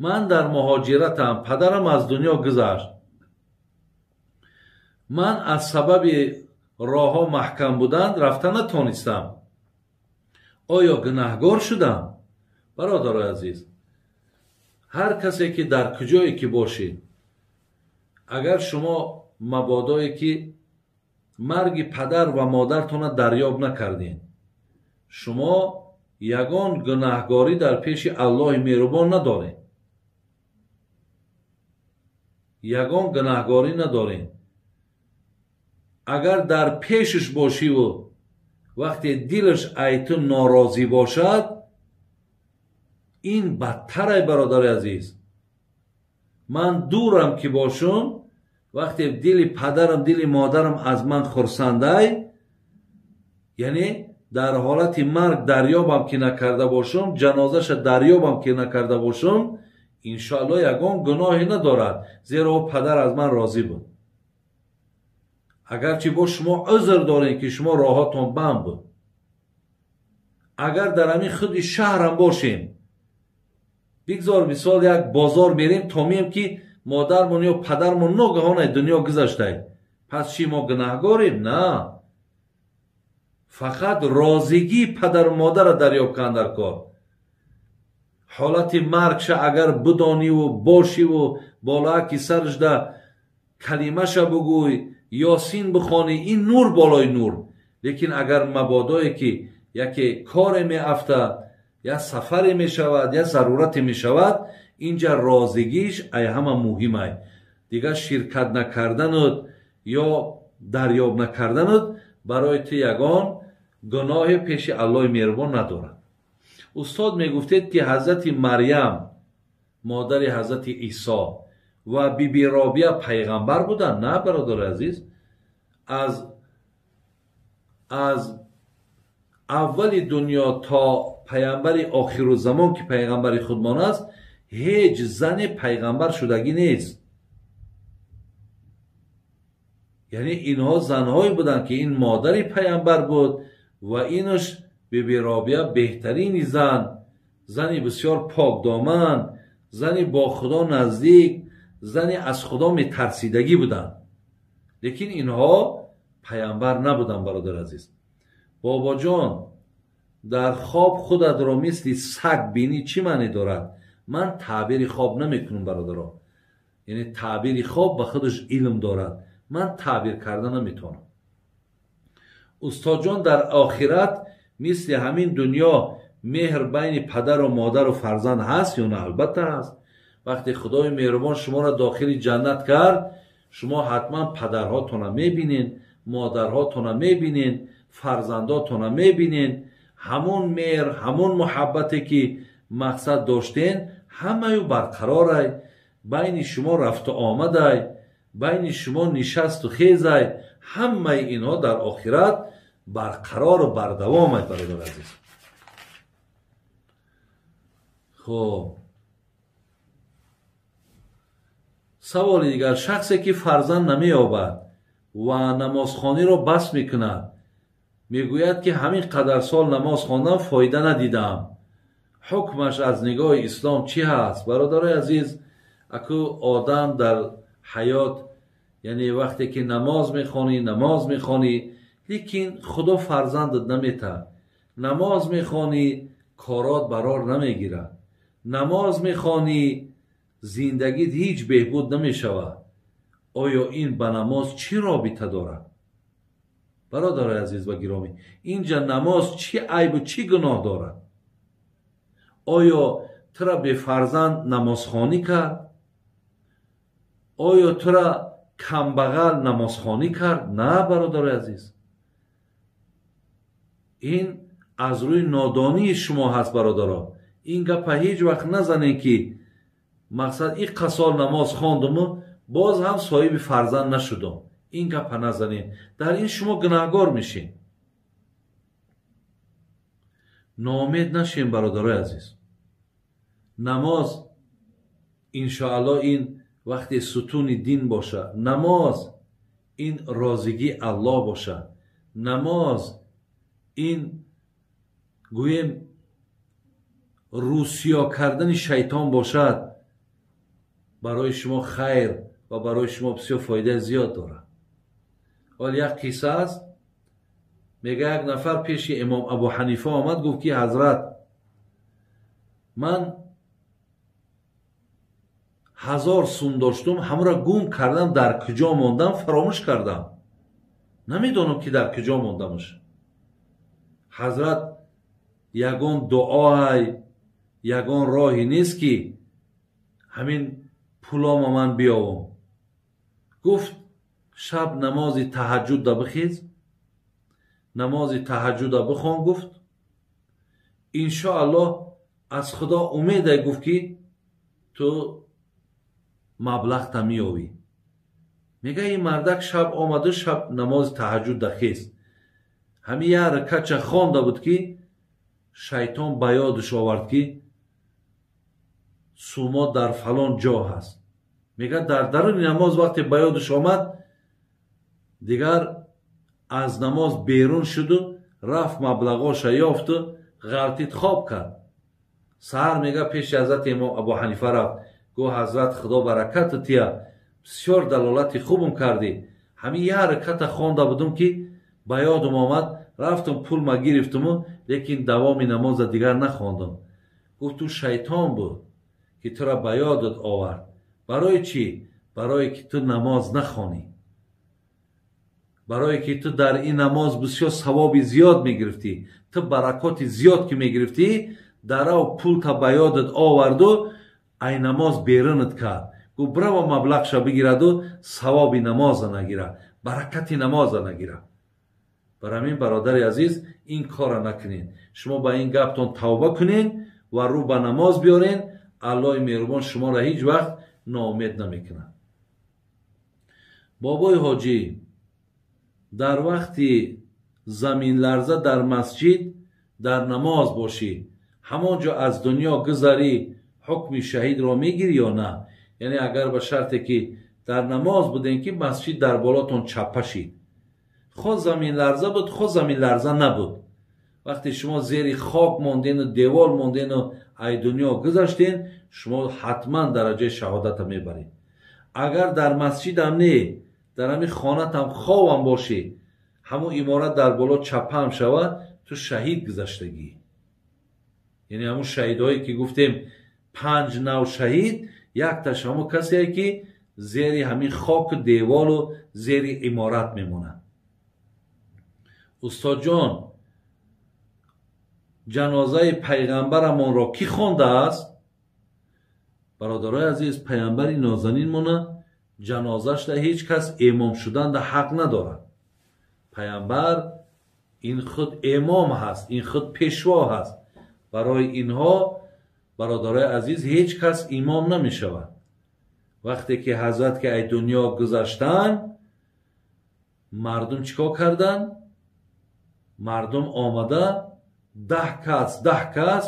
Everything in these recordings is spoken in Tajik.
Ман дар муҳоҷиратам, падарам аз дунё гузашт. Ман аз сабаби роҳҳо маҳкам буданд рафта натонистам. Оё гунаҳгор шудам? Бародарои азиз, ҳар касе ки дар куҷое ки бошед, агар шумо мабодое ки марги падар ва модартона дарёб накардед, шумо ягон гунаҳгорӣ дар пеши Аллоҳи меҳрубон надоред. Ягон гунаҳгорӣ надоред. Агар дар пешаш бошиву вақте дилаш ай ту норозӣ бошад, ин бадтарай, бародари азиз. Ман дурам ки бошум, вақте дили падарам, дили модарам аз ман хурсандай, яъне дар ҳолати марг дарёбам ки накарда бошум, ҷанозаша дарёбам ки накарда бошум, иншоалло ягон гуноҳе надорад, зеро ӯ падар аз ман розӣ буд. Агарчи бо шумо узр дорем ки шумо роҳатон банд буд. Агар дар ҳамин худи шаҳрам бошем, бигзор мисол як бозор мерем, то меем ки модармон ё падармон ногаҳон аз дунё гузаштай, пас чӣ мо гунаҳгорем? На, фақат розигии падару модарро дарёб кан дар кор. Ҳолати маргша агар бидониву бошиву болоаки сарашда калимаша бугӯй, ёсин бихонӣ, ин нур болои нур. Лекин агар мабодое ки яке коре меафтад, я сафаре мешавад, я зарурате мешавад, инҷа розигиш ай ҳама муҳимай. Дигар ширкат накарданут ё дарёб накарданут барои ту ягон гуноҳе пеши Аллоҳи меҳрубон надорад. Устод мегуфтед ки ҳазрати Марьям, модари ҳазрати Исо, ва биби Робия пайғамбар буданд? На, бародари азиз, аз аввали дунё то пайғамбари охирузамон ки пайғамбари худмон аст, ҳеҷ зане пайғамбар шудагӣ нест. Яъне инҳо занҳое буданд ки ин модари пайғамбар буд ва инаш биби Робия беҳтарини зан, зани бисёр покдоман, зани бо худо наздик, зани аз худо метарсидагӣ буданд. Лекин инҳо пайғамбар набуданд, бародар азиз. Бобоҷон, дар хоб худатро мисли саг бинӣ чӣ маъне дорад? Ман таъбири хоб намекунам, бародаро. Яъне таъбири хоб ба худаш илм дорад, ман таъбир карда наметавонам. Устодҷон, дар охират мисли ҳамин дунё меҳр байни падару модару фарзанд ҳаст ё на? Албатта ҳаст. Вақте худои меҳрубон шуморо дохили ҷаннат кард, шумо ҳатман падарҳотона мебинед, модарҳотона мебинед, фарзандотона мебинед. Ҳамон меҳр, ҳамон муҳаббате ки мақсад доштен, ҳамаю барқарорай. Байни шумо рафту омадай, байни шумо нишасту хезай, ҳамаи инҳо дар охират барқарору бардавомай, бародар азиз. Хоб, саволи дигар. Шахсе ки фарзанд намеёбад ва намозхониро бас мекунад, мегӯяд ки ҳамин қадар сол намоз хондан фоида надидам, ҳукмаш аз нигоҳи ислом чӣ ҳаст? Бародарои азиз, аку одам дар ҳаёт, яъне вақте ки намоз мехонӣ, намоз мехонӣ, лекин худо фарзандат наметаҳад. Намоз мехонӣ, корот барор намегирад. Намоз мехонӣ, зиндагит ҳеҷ беҳбуд намешавад. Оё ин ба намоз чӣ робита дорад? Бародарои азиз ва гиромӣ, инҷа намоз чӣ айбу чӣ гуноҳ дорад? Оё тура бефарзанд намозхонӣ кард? Оё тура камбағал намозхонӣ кард? На, бародарои азиз, ин аз рӯи нодонии шумо ҳаст, бародаро. Ин гапа ҳеҷ вақт назанед ки мақсад ин қасол намоз хондуму боз ҳам соҳиби фарзанд нашудум. Ин гапа назанед, дар ин шумо гунаҳгор мешед. Ноумед нашем, бародарои азиз. Намоз иншоалло ин вақте сутуни дин боша, намоз ин розигии Аллоҳ боша, намоз ин гӯем рӯсиё кардани шайтон бошад. Барои шумо хайр ва барои шумо бисёр фоидаи зиёд дорад. Ҳол як қисса аст. Мега, як нафар пеши имом Абу Ҳанифа омад, гуфт ки ҳазрат, ман 1000 сум доштум, ҳамаро гум кардам, дар куҷо мондам фаромӯш кардам, намедонам ки дар куҷо мондамаш. Ҳазрат, ягон дуоай, ягон роҳе нест ки ҳамин пулома ман биёвам? Гуфт, шаб намози таҳаҷҷуда бихез, намози таҳаҷҷуда бихон. Гуфт, иншоаллоҳ, аз Худо умеде, гуфт, ки ту маблағта меёвӣ. Мега, ин мардак шаб омаду шаб намози таҳаҷҷуда хест, ҳамин як ракатча хонда буд ки шайтон ба ёдаш овард ки сумо дар фалон ҷо ҳаст. Мега, дар даруни намоз вақте ба ёдаш омад, дигар аз намоз берун шуду рафт, маблағоша ёфту ғалтид, хоб кард. Саҳар, мега, пеши ҳазрати имом Абу Ҳанифа рафт, гуфт, ҳазрат, Худо баракату тия, бисёр далолати хубам кардӣ. Ҳамин як раката хонда будум ки ба ёдам омад, рафтум, пулма гирифтуму, лекин давоми намоза дигар нахондам. Гуфт, ту шайтон буд ки тура ба ёдат овард. Барои чӣ? Барое ки ту намоз нахонӣ, барое ки ту дар ин намоз бисёр савоби зиёд мегирифтӣ, ту баракоти зиёд ки мегирифтӣ, дарав пулта ба ёдат оварду ай намоз берунат кард. Гуфт, бирава, маблағша бигираду савоби намоза нагира, баракати намоза нагира. Бар ҳамин, бародари азиз, ин корра накунед. Шумо ба ин гаптон тавба кунед ва рӯ ба намоз биёрен. Аллоҳи меҳрубон шуморо ҳеҷ вақт ноумед намекунад. Бобои ҳоҷӣ, дар вақти заминларза дар масҷид дар намоз бошӣ, ҳамон ҷо аз дунё гузарӣ, ҳукми шаҳидро мегирӣ ё на? Яъне агар ба шарте ки дар намоз будем ки масҷид дар болотон чаппа шид, хо заминларза буд, хо заминларза набуд, вақте шумо зери хок мондену девол мондену ай дунё гузаштен, шумо ҳатман дараҷаи шаҳодата мебаред. Агар дар масҷидам не, дар ҳамин хонатам хобам бошӣ, ҳамун иморат дар боло чаппаам шавад, ту шаҳид гузаштагӣ. Яъне ҳамун шаҳидҳое ки гуфтем, панҷ нав шаҳид, якташ ҳамун касе ки зери ҳамин хоку деволу зери иморат мемонад. Устодҷон, ҷанозаи пайғамбарамонро кӣ хондааст? Бародарои азиз, пайғамбари нозанинмона ҷанозашда ҳеҷ кас эмом шуданда ҳақ надорад. Пайғамбар ин худ эмом ҳаст, ин худ пешво ҳаст. Барои инҳо, бародарои азиз, ҳеҷ кас имом намешавад. Вақте ки ҳазрат ки ай дунё гузаштанд, мардум чӣ кор карданд? Мардум омада 10 кас, 10 кас,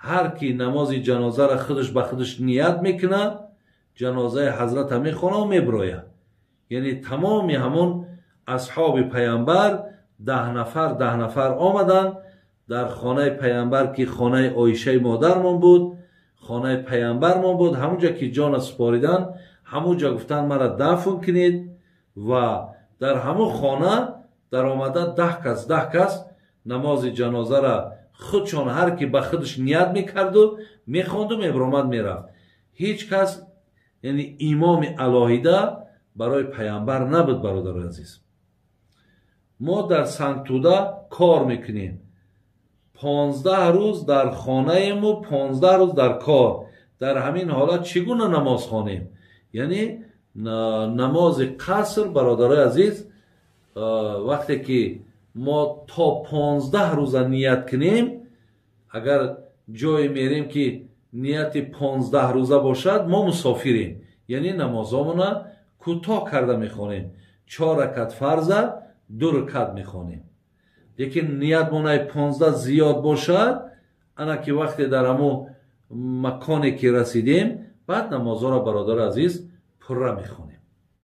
ҳар ки намози ҷанозаро худаш ба худаш ният мекунад, ҷанозаи ҳазрата мехонаву мебирояд. Яъне тамоми ҳамон асҳоби пайғамбар 10 нафар, 10 нафар омаданд дар хонаи пайғамбар, ки хонаи Оишаи модармон буд, хонаи пайғамбармон буд. Ҳамунҷа ки ҷона супоридан, ҳамунҷа гуфтанд, мара дафн кунед, ва дар ҳамун хона даромада 10 кас, 10 кас намози ҷанозара худшон ҳар ки ба худаш ният мекарду мехонду мебиромад, мерафт. Ҳеҷ кас, яъне имоми алоҳида барои пайғамбар набуд. Бародари азиз, мо дар Сангтуда кор мекунем, 15 рӯз дар хонаему 15 рӯз дар кор. Дар ҳамин ҳолат чӣ гуна намоз хонем? Яъне намози қаср, бародарои азиз, вақте ки мо то 15 рӯза ният кунем, агар ҷое мерем ки нияти 15 рӯза бошад, мо мусофирем, яъне намозомона кӯтоҳ карда мехонем, чор ракат фарза ду ракат мехонем. Лекин ниятмонаи 15 зиёд бошад, ана ки вақте дар ҳамун маконе ки расидем, баъд намозҳоро, бародари азиз, пурра мехонем.